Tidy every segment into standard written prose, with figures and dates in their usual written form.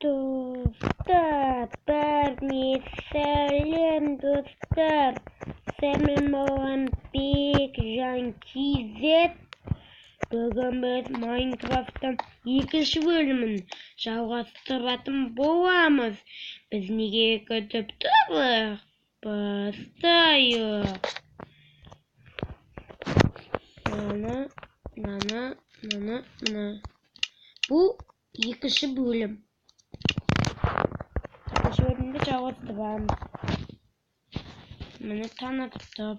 Достар, бәріне сәлем, достар. Сәлем болған Бекжан KZ. Бүгін біз Майнкрафттың екінші бөлімін жалғастыратын боламыз. Біз неге күтіп тұрмыз? Бастайық. Мына, мына, мына, мына. Бұл екінші бөлім. Екінші бөлімді жалғастырамыз. Міне таң атып тұр.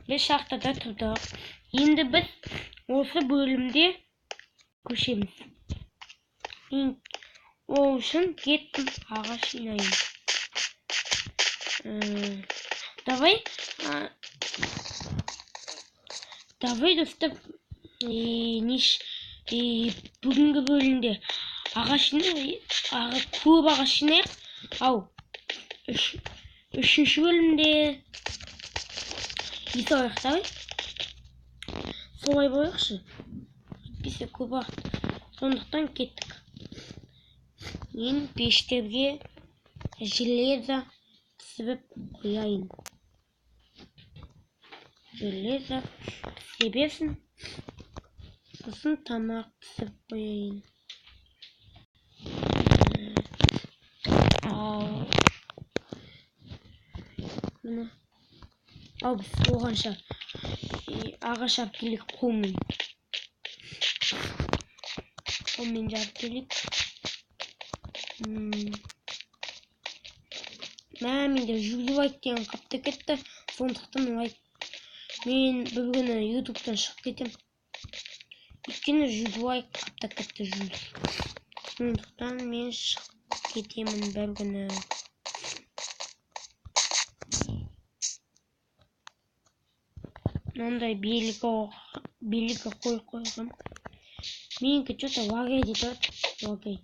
Біз шахтада тұрдық. Енді біз осы бөлімде көшеміз. Мен ол үшін кеттім ағаш жинайын. Давай, давай достар, бүгінгі бөлімде ағаш көп ағаш жинайық. Ау, үшінші бөлімде үй салайық, давай. Солай болайықшы. Әйтпесе көп уақыт. Сондықтан кеттік. Мен пештерге железо пісіріп қояйын. Железо пісе берсін. Сосын тамақ пісіріп қояйын. Ал міне. Ал біз оғанша ағаш алып келейік қолмен. Қолмен жарып келейік. Мә, менде 100 лайк деген қаптап кетті. Сондықтан лайк. Мен бір күні ютубтан шығып кетем. Өйткені 100 лайк қаптап кетті, 100. Сондықтан мен шығып кетемін бір күні. Мынандай белгі қойып қойғам. Менікі чё-то лагай дейді. Лагай.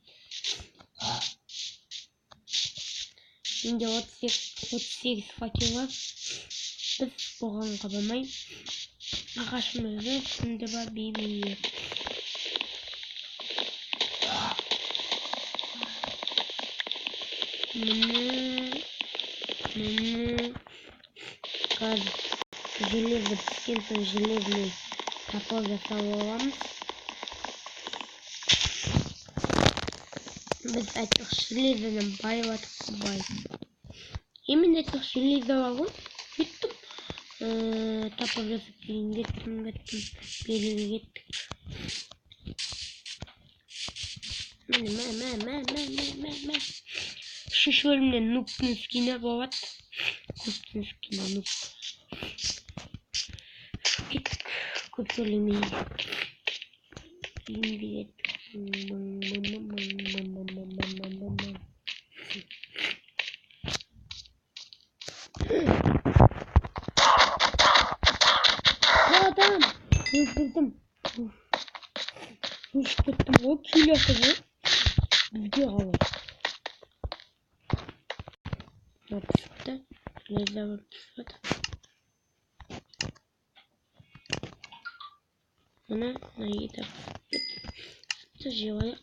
Менде 38 факел бар. Біз оған қабамай ағашымызды сындыра берейік. Міне, міне. Қазір железо піскен соң железный топор жасап аламыз. Біз айтпақшы железодан байып жатырмыз, бай. Именно айтпақшы железо бар ғой. Сөйттік. Топор жасап кейін кеттім, кеттім. Белгіге кеттік. Міне, мә, мә, мә, мә, мә, мә, мә. Үшінші бөлімде нубтың скині болады. Нубтың скині, нуб. Кеттік, көп сөйлемей. Үйімге кеттік. Адам! Өлтірдім. Өшіп кеттім ғой, келесі ғой. Бізге қалай. Мына пісіпті. Железо бар пісіп. Міне, мына еді пісіпті жеп алайық.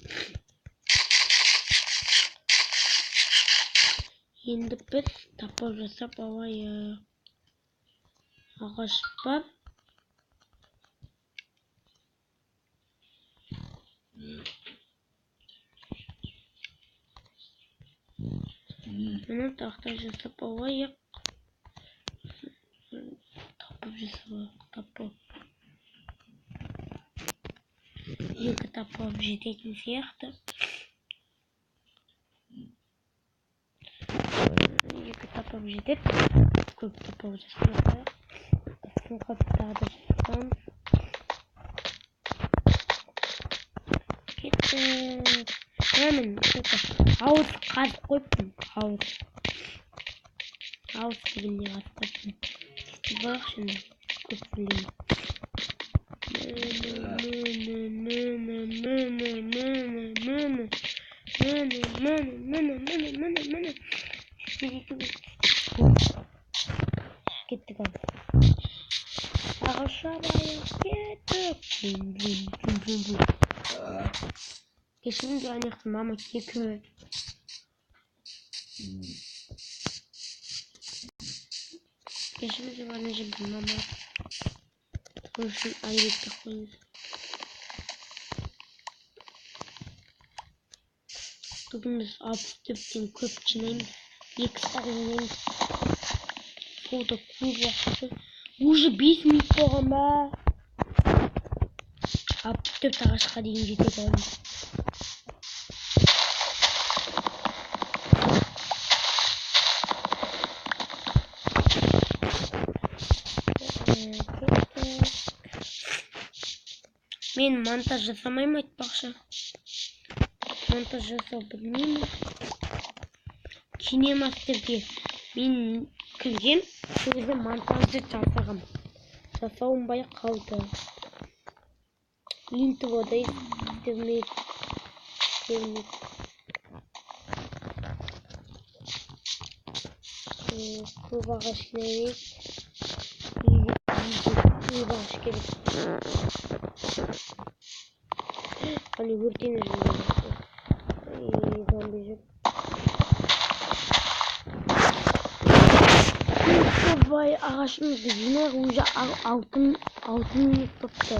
Енді біз топор жасап алайық. Ағаш бар. Міне тақта жасап алайық. Топор жасап алайық, топор. Екі топор жететін сияқты. Екі топор жетеді. Көп топор жасамай. Сосын қосып тағы да жасамыз. Кеттік. Мә, мен ауыз қазып қойыппын. Ауыз. Ауыз дегенде қазып қойыппын. Істеп алайықшы енді. Көп сөйлемей. Міне, міне, міне, міне, міне, міне, міне, міне, міне, міне, міне. Кеттік ал. Ағаш арайық, кеттік. Бум, бум, бум, бум, бум. Кешіріңіздер, ана жақта мама кекіріп. Кешіріңіздер, ана жерде мама. Сол үшін айып етпей қойыңыз. Бүгін біз 64-тен көп жинаймыз. 2 стак жинаймыз. Сол да көп уақыт. Уже 5 минут болған ба? 64 ағашқа дейін жетеді аумыз. Мен монтаж жасамаймын айтпақшы. Монтаж жасау білмеймін. Кинемастерге мен кіргем, сол кезде монтажды жасағам. Жасауымбай қалды. Интрода істемей. Көп ағаш жинайық. Көп ағаш керек. Али өртеніп жүр. Зомби жүр. Давай ағашымызды жинайық, уже 6 минут бопты.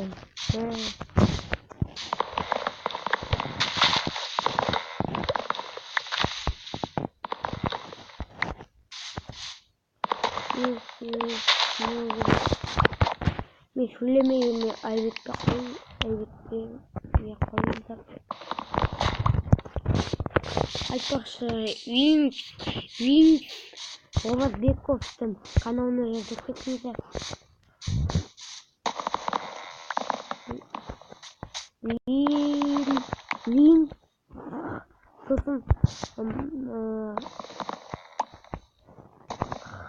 Мен сөйлемегеніме айып етпей қойыңыздар. Айтпақшы, Винс Оразбековтың каналына жазылып кетіңіздер. Вин сосын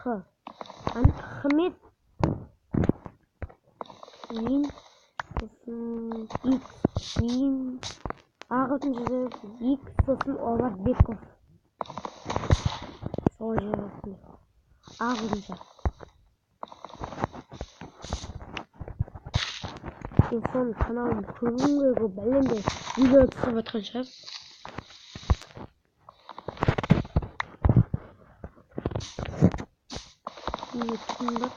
Х Хмет Вин сосын Х Вин ағылшынша жазылады Х сосын Оразбеков. Сол жазылсын. Ағылшынша. Мен соның каналын көргім келіп, бәлем видео түсіріп жатқан шығар. Міне түн бар.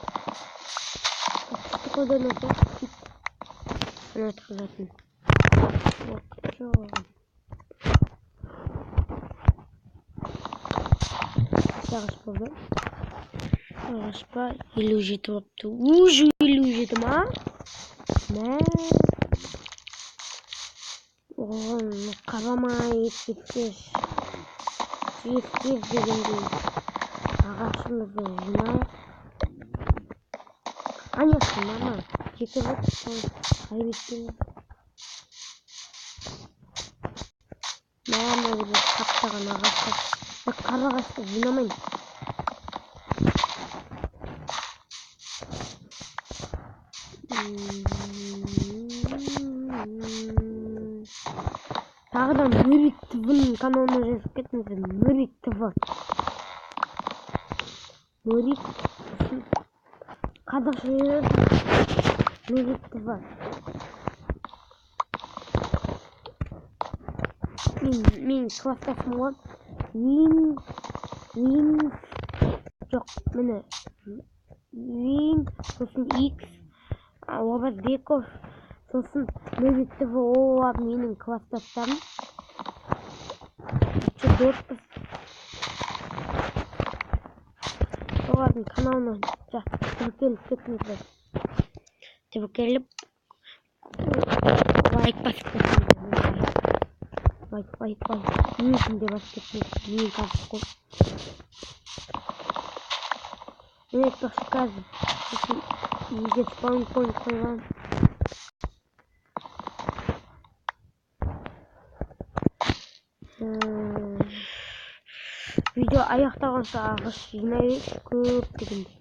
Түсті қолданады. Ана жатқызатын. Уақыт жоқ. Ағаш болды. Ағаш па? 57 болыпты. Уже 57 ма? Мә. Оған қарамай кеткеш. Тез дегендей ағашымызды жинайық. Анасы мама кетіп жатыр. Айып етпеңіз. Мә, мына жерде қаптаған ағаштар. Қара ағашты жинамаймын. Тағы да Нурик ТВ-ның каналына жазып кетіңіздер. Нурик ТВ. Нурик қазақша жазады. Нурик ТВ. Мен класстасым ғой. Вин жоқ, міне. Вин сосын X Оразбеков сосын Нурик ТВ, олар менің класстастарым. Доспыз. Солардың каналына тіркеліп кетіңіздер. Тіркеліп лайк басып кетіңіздер. Лайк, лайк, лайк. Мен де басып кетіңіздер. Мен қазір қой. Мен айтпақшы қазір. Үйге спаун пойнт қойған. Видео аяқталғанша ағаш жинайық көп дегенде.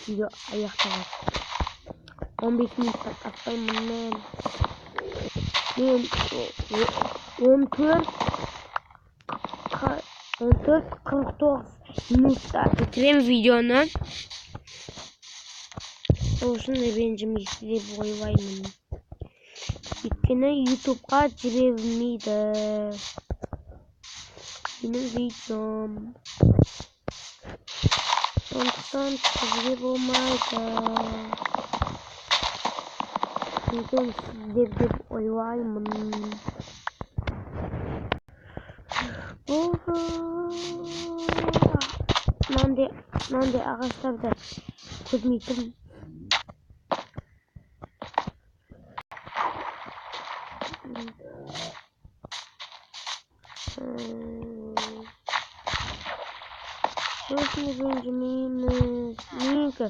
Видео аяқталған. 15 минуттан аспаймын мен. Мен 14:49 минутта бітіремін видеоны. Сол үшін ренжімейсіз деп ойлаймын. Өйткені ютубқа жіберілмейді менің видеом. Сондықтан түсіруге болмайды. Түсінген деп ойлаймын. Болды. Мынандай ағаштарды көрмейтін. Сосын ренжімейміз. Менікі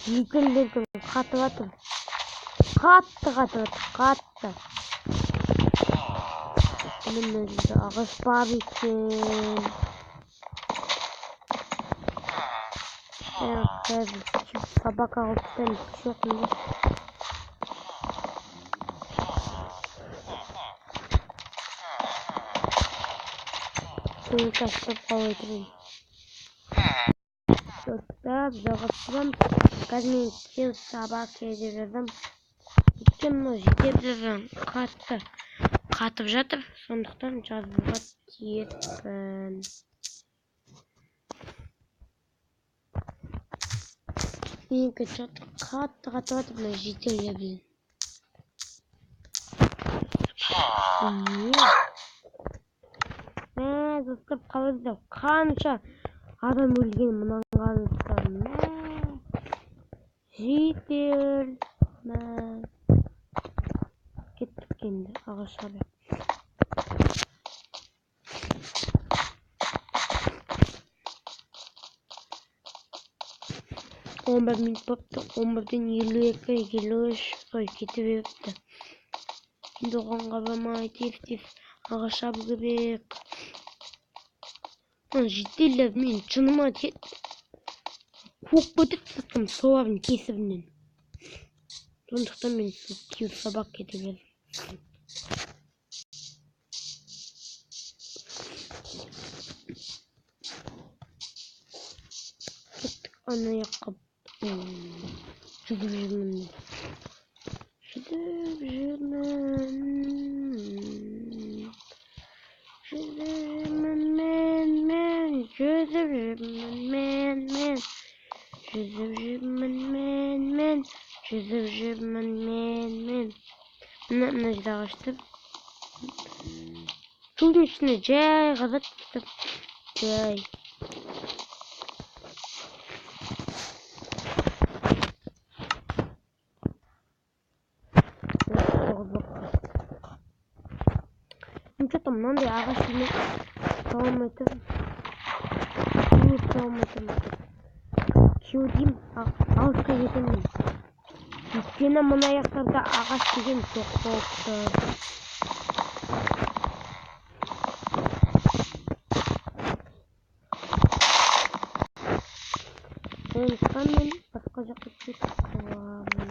жүйкелерім қатып жатыр. Қатты қатып жатыр, қатты. Міне жерде ағаш бар екен. Қазір собака қылып тастаймын, жоқ мында. Тастап қалай тұрайын. Достар, жалғастырамыз. Қазір мен кел собака деп жазамын. Өйткені мынау жетеп жазған қатты қатып жатыр, сондықтан жазуға тиіспін. Менікі жатыр, қатты қатып жатыр мына жителдерден. Мә, достар, қалайсыздар? Қанша адам өлген мынаған қараңыздар. Мә, житель, мә. Кеттік енді ағашқа. 11 минут болыпты. 11-ден 52, 53 қой кете беріпті. Енді оған бармай тез-тез ағаш шабу керек. Мына жителдер мен шыныма тиеді. Қуып кетеді сыртым солардың кесірінен. Сондықтан мен кеу сабақ кете бердім. Кеттік ана жаққа. Жүзіп жүрмін. Жүзіп жүрмін. Жүзіп жүрмін мен. Жүзіп жүрмін мен. Жүзіп жүрмін мен. Жүзіп жүрмін мен. Мына жерде ағаш тұр. Судың ішіне жай қазады тұр. Жай. Что-то мынандай ағаш мен таба алмай тұрмын. Таба алмай тұрмын. Кеудем алысқа жетемін. Өйткені мына аяқтарда ағаш деген жоқ болып тұр. Сондықтан мен басқа жаққа кетіп қаламын.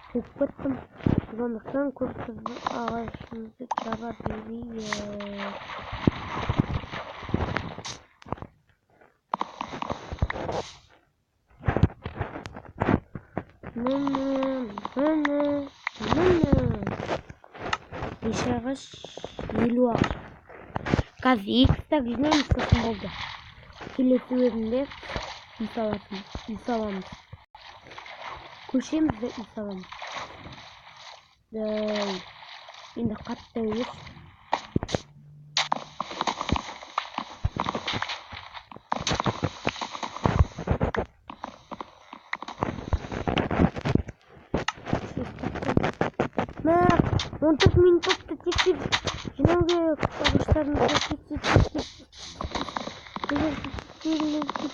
Қуып кеттім. Сондықтан көп ағашымызды таба берейік. Міне, міне, міне. Неше ағаш? 50 ағаш. Қазір 2 стак жинаймыз, сосын болды. Келесі бөлімде үй саламыз. Көшеміз де үй саламыз. Енді қатты емес. Мә, 14 минут болыпты, тез-тез жинау керек ағаштарымызды, тез-тез, тез-тез. Тез-тез.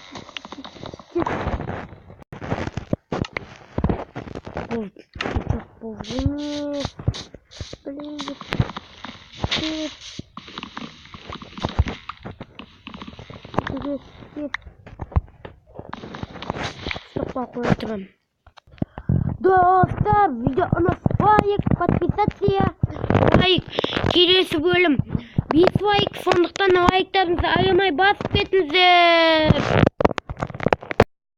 Болды, емес. Блин, тез. Тез, тез. Стоққа қойып тұрмын. Достар, видео ұнаса лайк, подписаться, лайк. Келесі бөлім 5 лайк, сондықтан лайктарыңызды аямай басып кетіңіздер.